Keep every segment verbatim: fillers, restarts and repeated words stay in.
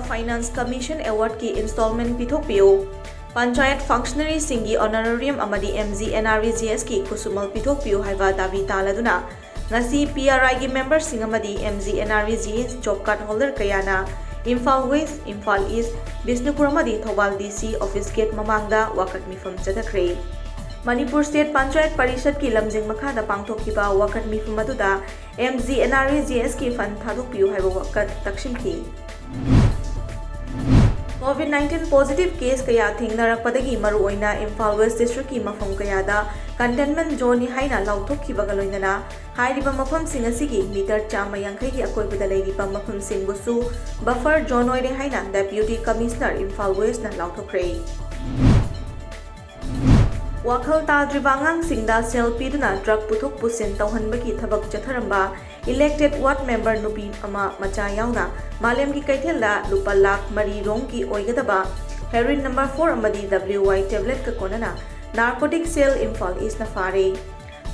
Finance Commission Award ꯀꯤ installment ꯄꯤꯊꯣꯛꯄꯤꯌꯨ, Panchayat functionary ꯁꯤꯡꯒꯤ honorarium ꯑꯃꯗꯤ M G N R E G S ꯀꯤ ꯈꯨꯠꯁꯨꯃꯜ ꯄꯤꯊꯣꯛꯄꯤꯌꯨ ꯍꯥꯏꯕ ꯗꯥꯕꯤ ꯇꯥꯂꯗꯨꯅ ꯉꯁꯤ P R I ꯒꯤ member ꯁꯤꯡ ꯑꯃꯗꯤ M G N R E G S job card holder ꯀꯌꯥꯅ ꯏꯝꯐꯥꯜ West, ꯏꯝꯐꯥꯜ East, ꯕꯤꯁꯅꯨꯄꯨꯔ ꯑꯃꯗꯤ Thoubal D C office gate ꯃꯃꯥꯡꯗ ꯋꯥꯀꯠ ꯃꯤꯐꯝ ꯆꯠꯊꯈ꯭ꯔꯦ꯫ ꯃꯅꯤꯄꯨꯔ State Panchayat Parishad ꯀꯤ ꯂꯝꯖꯤꯡ ꯃꯈꯥꯗ ꯄꯥꯡꯊꯣꯛꯈꯤꯕ ꯋꯥꯀꯠ ꯃꯤꯐꯝ ꯑꯗꯨꯗ M G N R E G S ꯀꯤ fund ꯊꯥꯗꯣꯛꯄꯤꯌꯨ ꯍꯥꯏꯕ ꯋꯥꯀꯠ ꯇꯛꯁꯤꯟꯈꯤ꯫ COVID nineteen positive case ꯀꯌꯥ ꯊꯦꯡꯅꯔꯛꯄꯗꯒꯤ ꯃꯔꯨꯑꯣꯏꯅ ꯏꯝꯐꯥꯜ West district ꯀꯤ ꯃꯐꯝ ꯀꯌꯥꯗ containment zone ꯅꯤ ꯍꯥꯏꯅ ꯂꯥꯎꯊꯣꯛꯈꯤꯕꯒ ꯂꯣꯏꯅꯅ ꯍꯥꯏꯔꯤꯕ ꯃꯐꯝꯁꯤꯡ ꯑꯁꯤꯒꯤ meter ꯆꯥꯝꯃ ꯌꯥꯡꯈꯩꯒꯤ ꯑꯀꯣꯏꯕꯗ ꯂꯩꯔꯤꯕ ꯃꯐꯝꯁꯤꯡꯕꯨꯁꯨ buffer zone ꯑꯣꯏꯔꯦ ꯍꯥꯏꯅ Deputy Commissioner ꯏꯝꯐꯥꯜ West ꯅ ꯂꯥꯎꯊꯣꯛꯈ꯭ꯔꯦ꯫ ꯋꯥꯈꯜ ꯇꯥꯗ꯭ꯔꯤꯕ ꯑꯉꯥꯡꯁꯤꯡꯗ ꯁꯦꯜ ꯄꯤꯗꯨꯅ drug ꯄꯨꯊꯣꯛ ꯄꯨꯁꯤꯟ ꯇꯧꯍꯟꯕꯒꯤ ꯊꯕꯛ ꯆꯠꯊꯔꯝꯕ elected ward member ꯅꯨꯄꯤ ꯑꯃ ꯃꯆꯥ ꯌꯥꯎꯅ ꯃꯥꯂꯦꯝꯒꯤ ꯀꯩꯊꯦꯜꯗ ꯂꯨꯄꯥ ꯂꯥꯈ ꯃꯔꯤ ꯔꯣꯝꯒꯤ ꯑꯣꯏꯒꯗꯕ heroin number four ꯑꯃꯗꯤ W Y tablet ꯀ ꯀꯣꯟꯅꯅ narcotic cell ꯏꯝꯐꯥꯜ East ꯅ ꯐꯥꯔꯦ꯫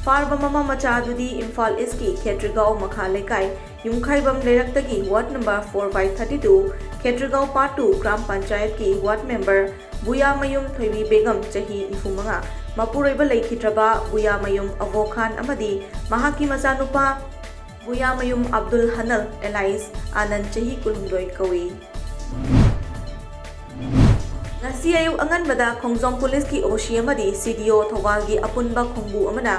ꯐꯥꯔꯕ ꯃꯃꯥ ꯃꯆꯥ ꯑꯗꯨꯗꯤ ꯏꯝꯐꯥꯜ East ꯀꯤ ꯈꯦꯇ꯭ꯔꯤꯒꯥꯎ ꯃꯈꯥ ꯂꯩꯀꯥꯏ ꯌꯨꯝꯈꯥꯏꯕꯝ ꯂꯩꯔꯛꯇꯒꯤ ward number four by thirty two Khetrigao part two gram ꯄꯟꯆꯥꯌꯠꯀꯤ ward member ꯕꯨꯌꯥꯃꯌꯨꯝ ꯊꯣꯏꯕꯤ ꯕꯦꯒꯝ ꯆꯍꯤ ꯅꯤꯐꯨ ꯃꯉꯥ, ꯃꯄꯨꯔꯣꯏꯕ ꯂꯩꯈꯤꯗ꯭ꯔꯕ ꯕꯨꯌꯥꯃꯌꯨꯝ ꯑꯕꯣ ꯈꯥꯟ ꯑꯃꯗꯤ ꯃꯍꯥꯛꯀꯤ ꯃꯆꯥꯅꯨꯄꯥ ꯕꯨꯌꯥꯃꯌꯨꯝ ꯑꯕꯗꯨꯜ ꯍꯅꯜ alias ꯑꯥꯅꯟ ꯆꯍꯤ ꯀꯨꯟꯍꯨꯝꯗꯣꯏ ꯀꯧꯏ꯫ ꯉꯁꯤ ꯑꯌꯨꯛ ꯑꯉꯟꯕꯗ ꯈꯣꯡꯖꯣꯝ ꯄꯨꯂꯤꯁꯀꯤ O C ꯑꯃꯗꯤ C D O ꯊꯧꯕꯥꯜꯒꯤ ꯑꯄꯨꯟꯕ ꯈꯣꯡꯕꯨ ꯑꯃꯅ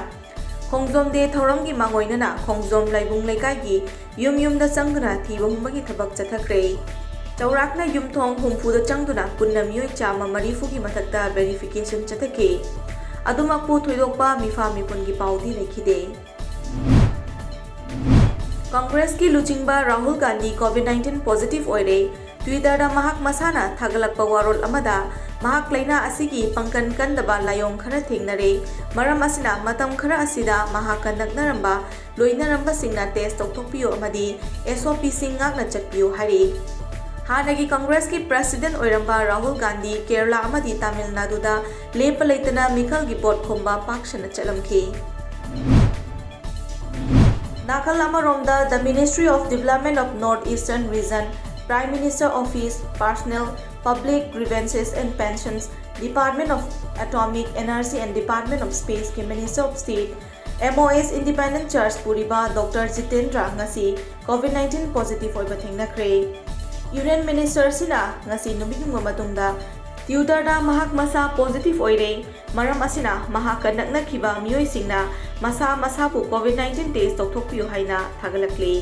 ꯈꯣꯡꯖꯣꯝ ꯗꯦ ꯊꯧꯔꯝꯒꯤ ꯃꯥꯡꯑꯣꯏꯅꯅ ꯈꯣꯡꯖꯣꯝ ꯂꯥꯏꯕꯨꯡ ꯂꯩꯀꯥꯏꯒꯤ ꯌꯨꯝ ꯌꯨꯝꯗ ꯆꯪꯗꯨꯅ ꯊꯤꯕ ꯍꯨꯝꯕꯒꯤ ꯊꯕꯛ ꯆꯠꯊꯈ꯭ꯔꯦ꯫ ꯆꯥꯎꯔꯥꯛꯅ ꯌꯨꯝꯊꯣꯡ ꯍꯨꯝꯐꯨꯗ ꯆꯪꯗꯨꯅ ꯄꯨꯟꯅ ꯃꯤꯑꯣꯏ ꯆꯥꯝꯃ ꯃꯔꯤꯐꯨꯒꯤ ꯃꯊꯛꯇ verification ꯆꯠꯊꯈꯤ꯫ ꯑꯗꯨꯃꯛꯄꯨ ꯊꯣꯏꯗꯣꯛꯄ ꯃꯤꯐꯥ ꯃꯤꯄꯨꯟꯒꯤ ꯄꯥꯎꯗꯤ ꯂꯩꯈꯤꯗꯦ꯫ ꯀꯪꯒ꯭ꯔꯦꯁꯀꯤ ꯂꯨꯆꯤꯡꯕ Rahul Gandhi COVID nineteen positive ꯑꯣꯏꯔꯦ꯫ Twitter ꯗ ꯃꯍꯥꯛ ꯃꯁꯥꯅ ꯊꯥꯒꯠꯂꯛꯄ ꯋꯥꯔꯣꯜ ꯑꯃꯗ ꯃꯍꯥꯛ ꯂꯥꯏꯅꯥ ꯑꯁꯤꯒꯤ ꯄꯥꯡꯒꯜ ꯀꯟꯗꯕ ꯂꯥꯏꯑꯣꯡ ꯈꯔ ꯊꯦꯡꯅꯔꯦ, ꯃꯔꯝ ꯑꯁꯤꯅ ꯃꯇꯝ ꯈꯔ ꯑꯁꯤꯗ ꯃꯍꯥꯛꯀ ꯅꯛꯅꯔꯝꯕ ꯂꯣꯏꯅꯔꯝꯕꯁꯤꯡꯅ test ꯇꯧꯊꯣꯛꯄꯤꯌꯨ ꯑꯃꯗꯤ S O P ꯁꯤꯡ ꯉꯥꯛꯅ ꯆꯠꯄꯤꯌꯨ ꯍꯥꯏꯔꯤ꯫ ꯍꯥꯟꯅꯒꯤ ꯀꯪꯒ꯭ꯔꯦꯁꯀꯤ president ꯑꯣꯏꯔꯝꯕ ꯔꯥꯍꯨꯜ ꯒꯥꯟꯙꯤ ꯀꯦꯔꯂꯥ ꯑꯃꯗꯤ ꯇꯥꯃꯤꯜ ꯅꯥꯗꯨꯗ ꯂꯦꯞꯄ ꯂꯩꯇꯅ ꯃꯤꯈꯜꯒꯤ vote ꯈꯣꯝꯕ ꯄꯥꯛ ꯁꯟꯅ ꯆꯠꯂꯝꯈꯤ꯫ ꯅꯥꯀꯜ ꯑꯃꯔꯣꯝꯗ, the Ministry of Development of North Eastern Region, Prime Minister Office, Personnel, Public Grievances and Pensions, Department of Atomic Energy and Department of Space ꯀꯤ Minister of State, M O S Independent Charge ꯄꯨꯔꯤꯕ Doctor Jitendra ꯉꯁꯤ COVID nineteen positive ꯑꯣꯏꯕ ꯊꯦꯡꯅꯈ꯭ꯔꯦ꯫ Union Minister ꯑꯁꯤꯅ ꯉꯁꯤ ꯅꯨꯃꯤꯠ ꯌꯨꯡꯕ ꯃꯇꯨꯡꯗ Twitter ꯗ ꯃꯍꯥꯛ ꯃꯁꯥ positive ꯑꯣꯏꯔꯦ, ꯃꯔꯝ ꯑꯁꯤꯅ ꯃꯍꯥꯛꯀ ꯅꯛꯅꯈꯤꯕ ꯃꯤꯑꯣꯏꯁꯤꯡꯅ ꯃꯁꯥ ꯃꯁꯥꯕꯨ COVID nineteen test ꯇꯧꯊꯣꯛꯄꯤꯌꯨ ꯍꯥꯏꯅ ꯊꯥꯒꯠꯂꯛꯂꯤ꯫